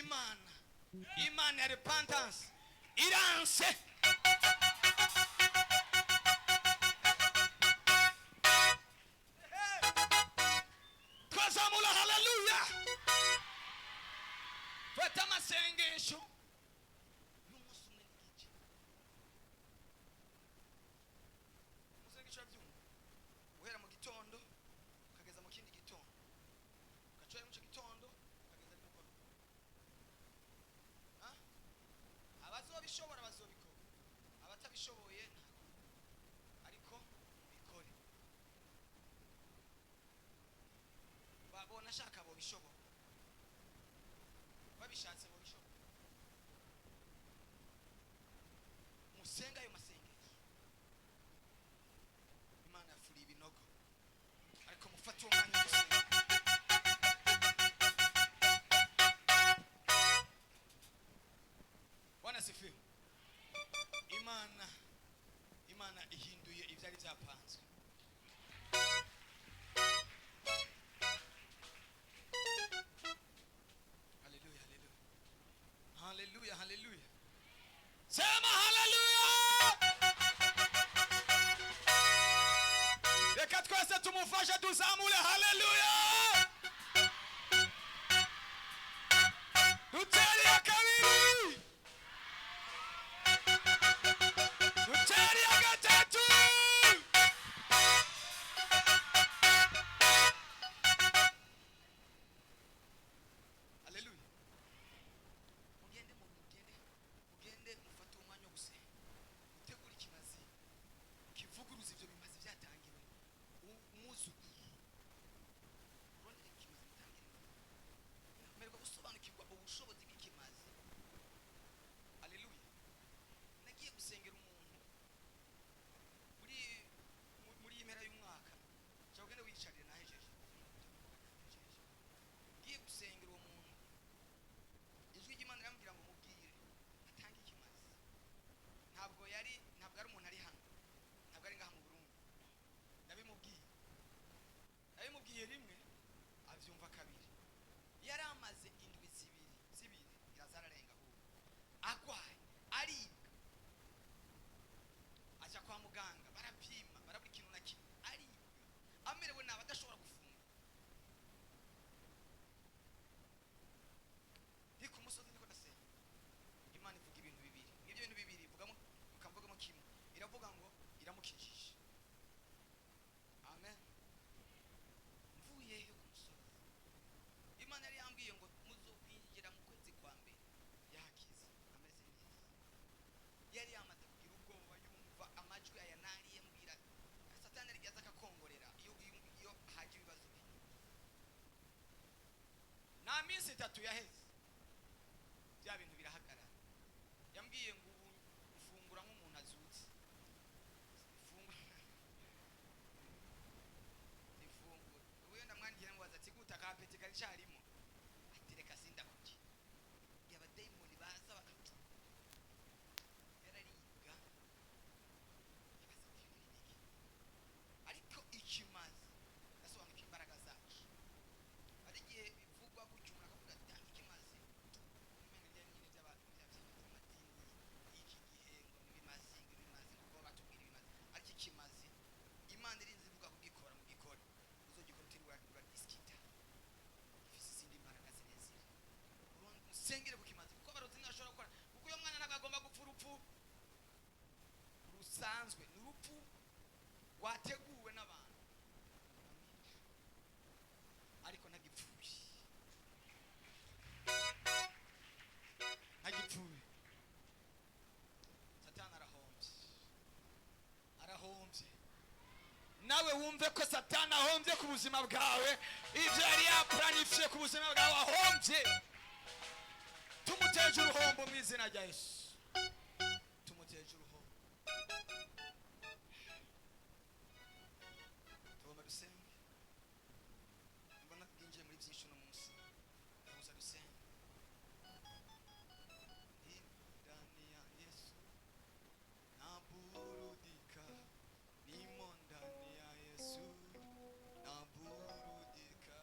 Imana, Imana ya repentance iranse. Twazamura haleluya, fata amasengesho y'umunsi umwe n'igice. Umusengesho urabyumva, guhera mu gitondo ukageza mu kindi gitondo, ugaca mu icyo gitondo ukageza nimugoroba. Ha? Abazobishobora bazobikora, abatabishoboye ntabwo, ariko bikore. Babona ashaka bobishobora, babishatse bobishobora. Musenga ayo masengesho. Imana yafuriye ibinogo, ariko mufate uwo mwanya wo gusenga. Bwana sifiwe. Imana, Imana ihinduye ibyari byapanzwe. Haleluya, haleluya, haleluya, haleluya. Sema haleluya. Reka twese tumufashe tuzamure haleluya, dutere iya kabiri, dutere iya gatatu. Haleluya. Mugende, mugende, mugende, mufate umwanya wo gusenga, mutegure ikimazi kivuguruza ibyo bimazi byatangiwe umwuzukuru. Urondere ikimazi mutangire. Mperwa gusobanukirwa ubushobozi bw'ikimazi. Haleluya. Nagiye gusengera umuntu muri muri iyi mpera y'umwaka. Cyangwa ugende wiyicarire, nahejeje. Ngiye gusengera uwo muntu, ijwi ry'Imana riramubwira ngo mubwire atange ikimazi. Ntabwo yari, ntabwo ari umuntu ari hano, ntabwo ari ngaha mu Burundi. Ndabimubwiye, ndabimubwiye rimwe, abyumva kabiri. Yari amaze indwi zibiri zibiri, irazararenga ahubwo, agwaye, aribwa, aja kwa muganga, barapima, barabura ikintu na kimwe, aribwa, amerewe nabi, adashobora gufungura. Ndi ku musozi ndiko ndasenga, Imana ivuga ibintu bibiri. Ibyo bintu bibiri ivugamo, ikamvugamo kimwe, iravuga ngo iramukijije. Amen. Mvuyeyo ku musozi, Imana yari yambwiye ngo muzokwinjira mu kwezi kwa mbere yakize, ameze neza. Yari yamaze kugira ubwoba, yumva amajwi aya nariye mbwira Satani yari aza akakongorera iyo haje ibibazo bibi. Nta minsi 3 yaheze, bya bintu birahagarara. Yambwiye ngo ubu mfungura nk'umuntu azutse. Ifungura, ifungura. Ubu ndamwandikiye ngo ati guta akapeti kari carimo, ati reka sindakurya. Abadayimoni baza yararibwa, abaza ati ibi ni ibiki? Ariko ikimazi ndasobanukiwe imbaraga zacu. Hari igihe bivugwa gutyo, umuntu akavuga ati tanga ikimazi, umenga rya nyine by'abantu by'amadini y'iki gihe, ngo n'ibimazi, ngo ibimazi, ngo kuba batubwira ibimazi. Ariko ikimazi Imana irinze ivuga kugikora, mugikore, uzogikora utiriwe uradisikita. Gifise izindi mbaraga zirezire. Musengere ku kimazi, kuko abarozi ntibashobora gukora, kuko uyo mwana ntabwo agomba gupfa urupfu rusanzwe, ni urupfu rwateguwe n'abantu bamwica, ariko ntagipfuye, ntagipfuye. Satani arahombye, arahombye. Nawe wumve ko Satani ahombye ku buzima bwawe. Ibyo yari yaplanifye ku buzima bwawe, ahombye. Tumuteje uruhombo mu izina rya Yesu, tumuteje uruhombo. Tugomba dusenge. Mbona bwinjiye muri byinshi uno munsi, gusa dusenge. Ndani ya Yesu naburudika, nimo ndani ya Yesu naburudika.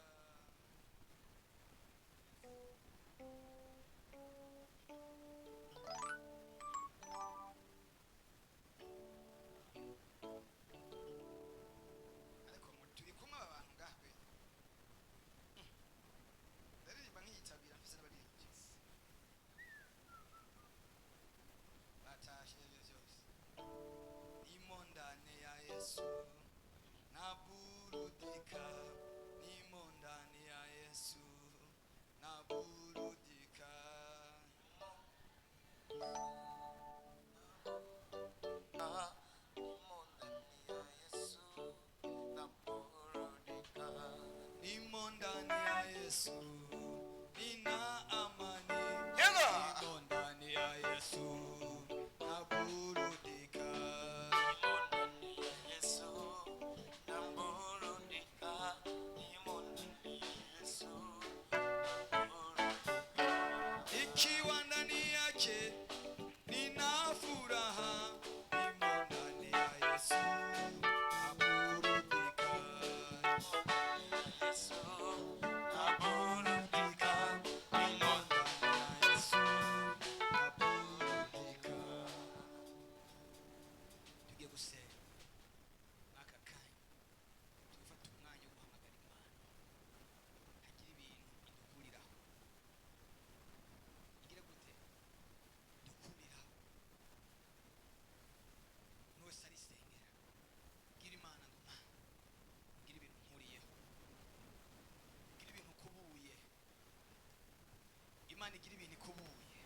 Imana igira ibintu ikubuye,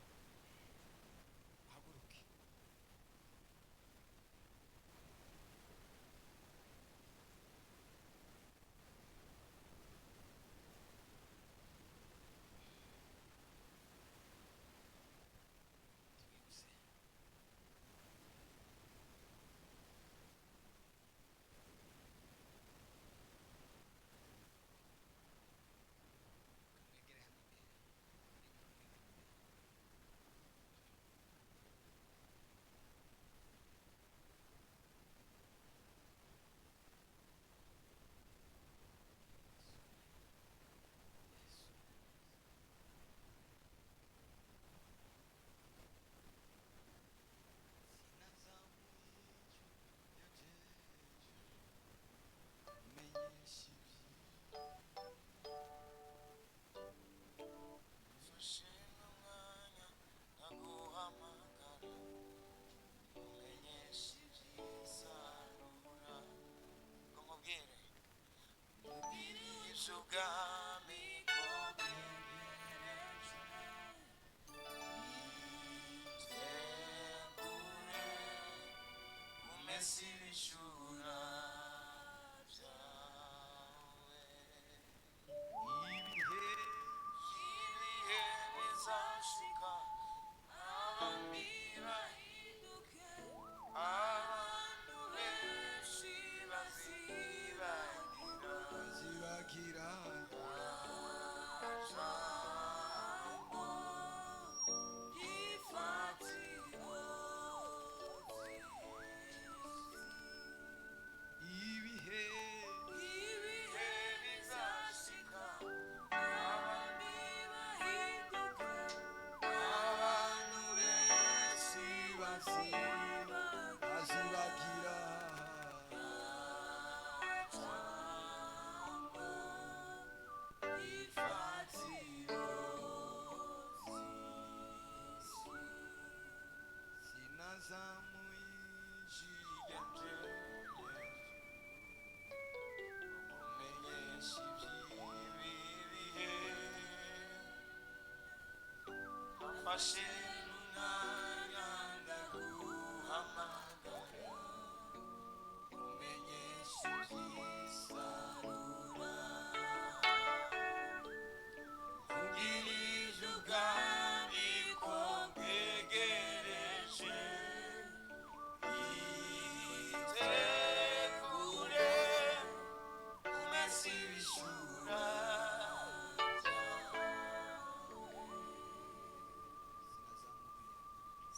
uhaguruke. Tugiye gusenga. Mwegere hano imbere. Yesu. Mfashe n'umwanya ndaguhamagara, umenyeshe iby'isarura, ngo mubwire mubwire iby'ubwami ko bwegereje. Itegure umese ibishura byawe. Ibihe Ibihe bizashika, abami bahinduke, abantu benshi bazibagira zibagira jambo ry'ifatiro ibihe. Ibihe bizashika, abami bahinduke, abantu benshi bazibagira bazibagira jambo ry'ifatiro ry'isi. Sinazamuye ijwi Ryanje umenyeshe iby'ibi bihe, mfashe n'umwanya ndaguhamagara, umenyeshe iby'isarura, ungirije ubwami ko bwegereje. Itegure umese ibishura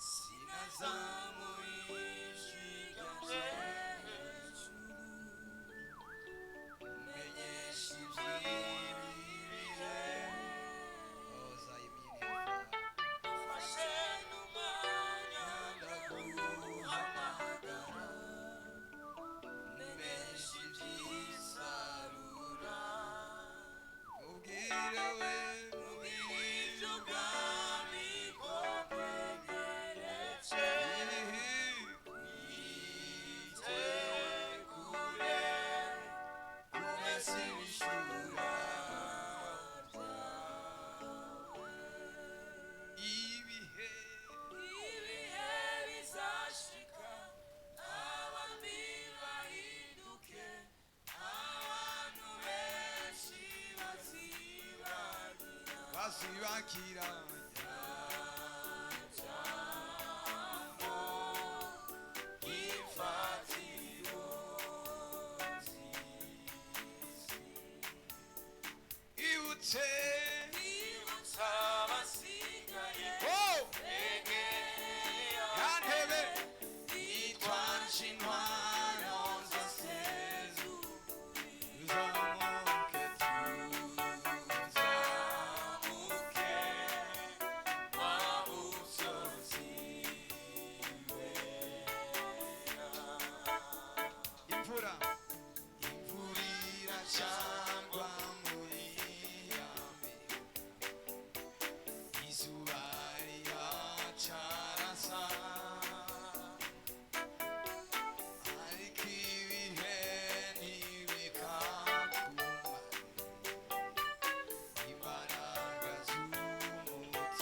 Sinazamuye sinazamuye ijwi ryanje hejuru, umenyeshe iby'ibi bihe, mfashe n'umwanya ndaguhamagara, umenyeshe iby'isarura, ubwire we ubwire ubwami ko bwegereje. Itegure umese ibishura ibihe. Ibihe bizashika, abami bahinduke, abantu benshi bazibagira bazibakira jambo ry'ifatiro ry'isi. Ibutse Ibutsa abasigaye oh begeye ya ntebe bitwaje intwaro zose z'ukuri. Tuzamuke Tuzamuke wa musozi wera. Imvura imvura iracangwa muri ya mbere, izuba riracarasa, ariko ibihe ntibikakumare imbaraga z'umutima.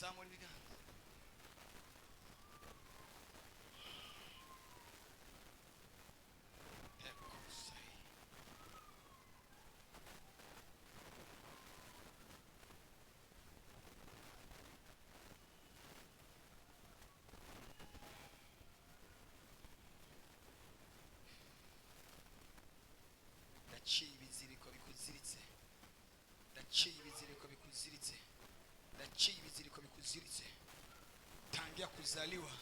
Zamura ibiganza. Pekosai. Ndaciye ibiziriko bikuziritse, ndaciye ibiziriko bikuziritse, ndaciye ibiziriko bikuziritse tangia kuzaliwa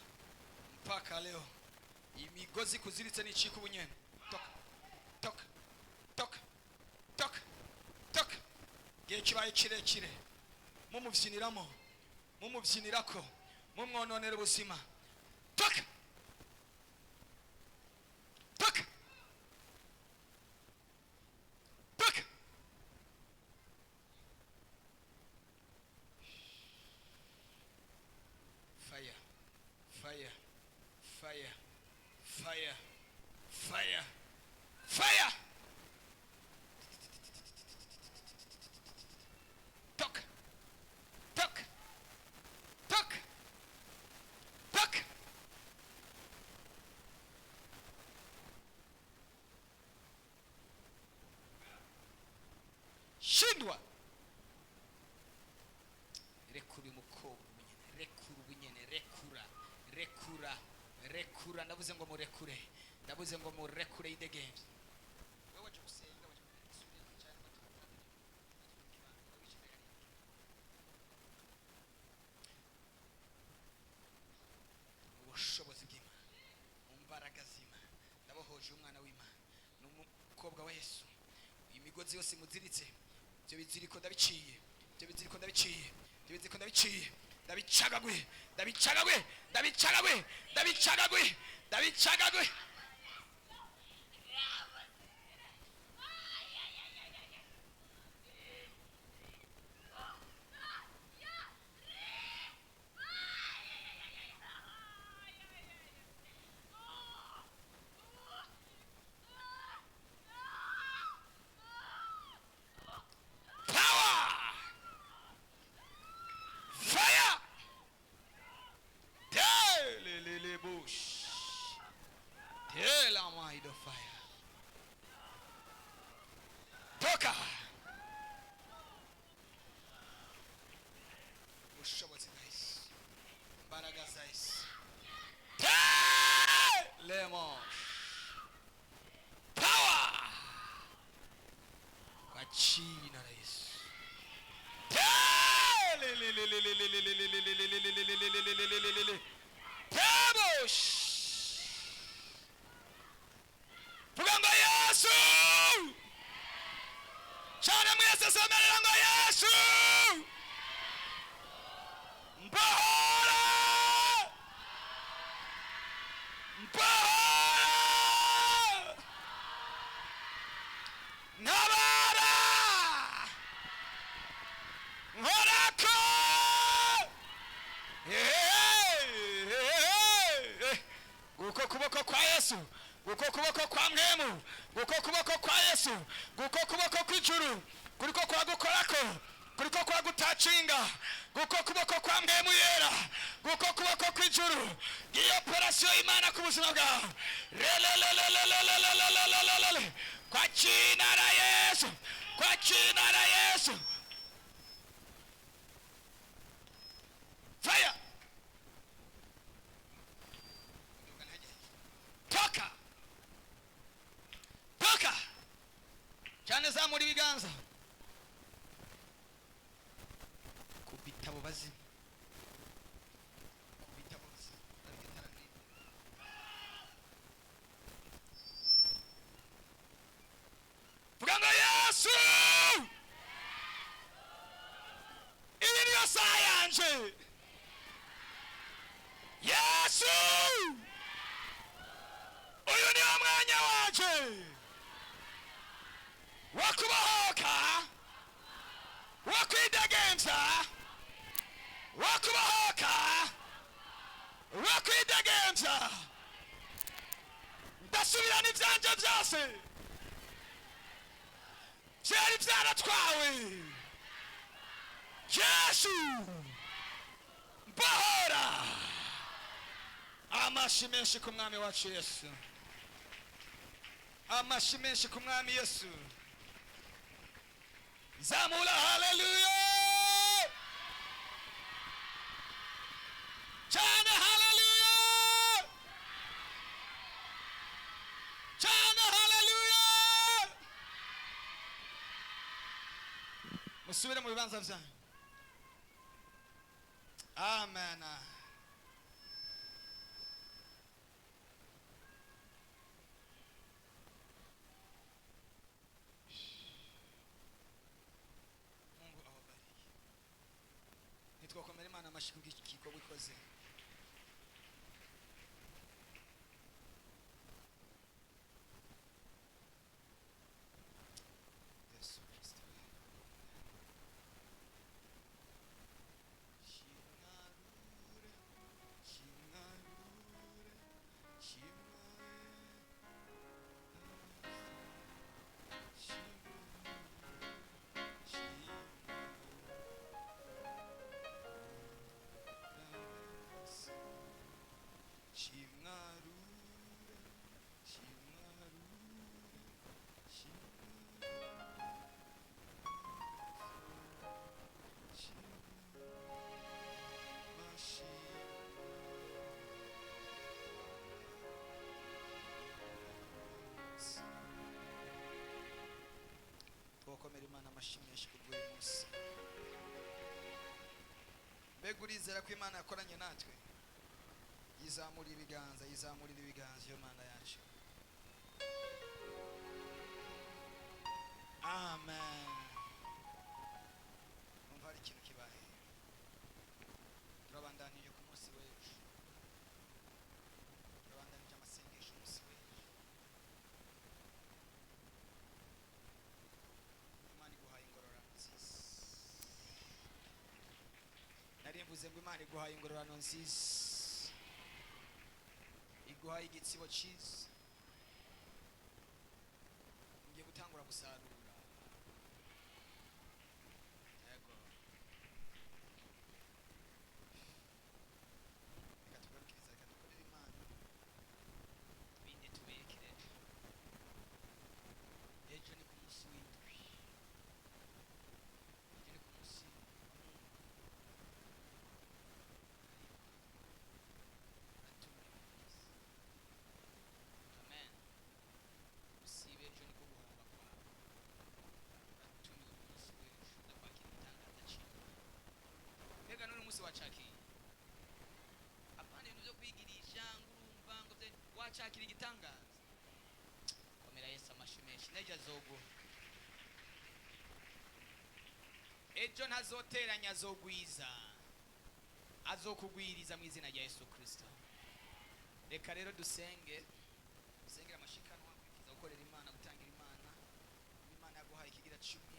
mpaka leo. Imigozi kuziritse nicika ubunyene. Toka, toka, toka, toka, toka. Igihe kibaye kirekire mumubyiniramo, mumubyinirako, mumwononera ubuzima. Toka, toka, toka. Fire, fire, fire, fire, fire, fire. Toka, toka, toka, toka. Shindwa. Rekura uyu mukobwa ubunyene, rekura ubunyene, rekura, rekura, rekura. Ndavuze ngo murekure, ndavuze ngo murekure yidegembye. Wewe waje gusenga, waje gusubira cyane. Ubushobozi bw'Imana, mu mbaraga z'Imana, ndabohoje umwana w'Imana n'umukobwa wa Yesu. Imigozi yose imuziritse, ibyo biziriko ndabiciye, ibyo biziriko ndabiciye, ibyo biziriko ndabiciye, ndabicagaguye, ndabicagaguye, ndabicagaguye, ndabicagaguye, ndabicagaguye. Power! Fire! Telelelebush. Telamaido fire. Toka! Ubushobozi bwa Yesu. Imbaraga za Yesu. Telemosh. Power! Kwa jina la Yesu. Tabush! Vuga ngo Yesu! Cyane mwese somerera ngo Yesu! Mbohora! Mbohora! Ntabara! Nkorako! Guko kuboko kwa Yesu, guko kuboko kwa mwemu, guko kuboko kwa Yesu, guko kuboko kw'ijuru kuriko kwa gukorako, kuriko kwa gutacinga, guko kuboko kwa mwemu yera, guko kuboko kw'ijuru. Ngiyo operasiyo y'Imana ku buzima bwawe. Relelelelelelelelelelele. Kwa jina la Yesu, kwa jina la Yesu. Fire! Toka! Toka! Cyane zamura ibiganza. Ku bitabo bazimu. Ku bitabo bazimu. Vuga ngo Yesu! Iyi niyo saha yanje. Yesu! Uyu niwo mwanya wanje wo kubohoka, wo kwidegemvya, wo kubohoka, wo kwidegemvya. Ndasubirana ivyanje vyose vyari vyaratwawe. Yesu! Bohora. Amashi menshi ku mwami wacu Yesu, amashi menshi ku mwami Yesu. Zamura haleluya cyane, haleluya cyane, haleluya. Musubire mu bibanza byanyu. Amen. Mungu awabariki. Ntitwakomera Imana amashyi kubw'iki ikoze? Yesu Kristo. Shimwarure, shimwarure, shimwarure, shimwarure, shimwarure, shimwarure, twakomera Imana amashyi menshi kubw'uyu munsi. Mbega urizera ko Imana yakoranye natwe? Yizamurira ibiganza, yizamurira ibiganza iyo Mana yacu. Amen. Numva hari ikintu kibaye. Turabandanije ku munsi w'ejo, turabandanije amasengesho umunsi w'ejo. Imana iguhaye ingororano nziza. Nari mvuze ngo Imana iguhaye ingororano nziza, iguhaye igitsibo cyiza, ngiye gutangura gusarura. Yego, reka tugarukirize, reka dukorere Imana, ibindi tubikire ejo. Ejo ni ku munsi w'indwi, ejo ni ku munsi wa Mungu. Uratumiwe mwese. Amen. Usibe ejo niko guhomba kwawe. Uratumiwe ku munsi w'ejo ndakwakira igitangaza cy'Imana. Mbega n'uyu munsi wacakiye? Apana ibintu byo kwigirisha ngo urumva ngo wacakira igitangaza. Komera Yesu amashyi menshi. N'ejo azoguha, ejo ntazoteranya, azogwiza, azokugwiriza mu izina rya Yesu Kristo. Reka rero dusenge, dusengere amashikanwa, kwifuza gukorera Imana, gutangira Imana. Imana yaguhaye ikigira cumi.